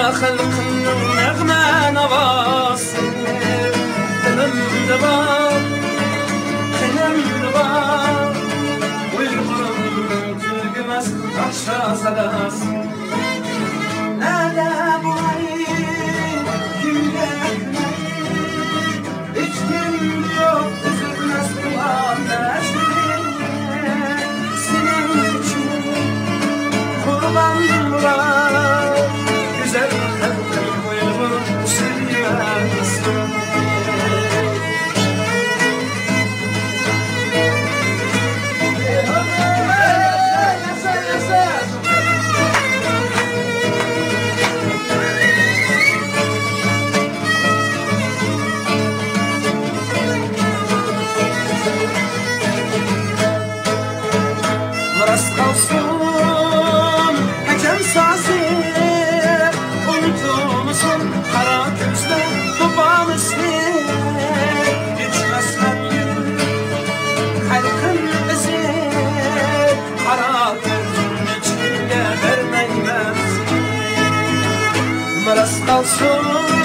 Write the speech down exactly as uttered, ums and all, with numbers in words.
خەلقىمنىڭ نەغمە ناۋاسى، دىلىمدا بار، قېنىمدا بار، ئۇيغۇرۇمنىڭ تۈگىمەس ناخشا ساداسى. نەدە بۇ ئاي، كىمگە ئەكلەي؟ ھېچكىم يوق، ئۈزۈلمەس قۇۋۋەتلىرىم. سېنىڭ ئۈچۈن قۇربان بولار گۈزەل خەلقىم ئۇيغۇر سۈيدۈئەسى. راست قالسۇن ھەكەم سازى، ئۇنتۇمىسۇن قارا كۆزلەر توپانىسى. ئۆچمەس مەن خەلقىم ئىزى، قارا كۆزۈمنى ھېچكىمگە بەرمەيمەن. راست قالسۇن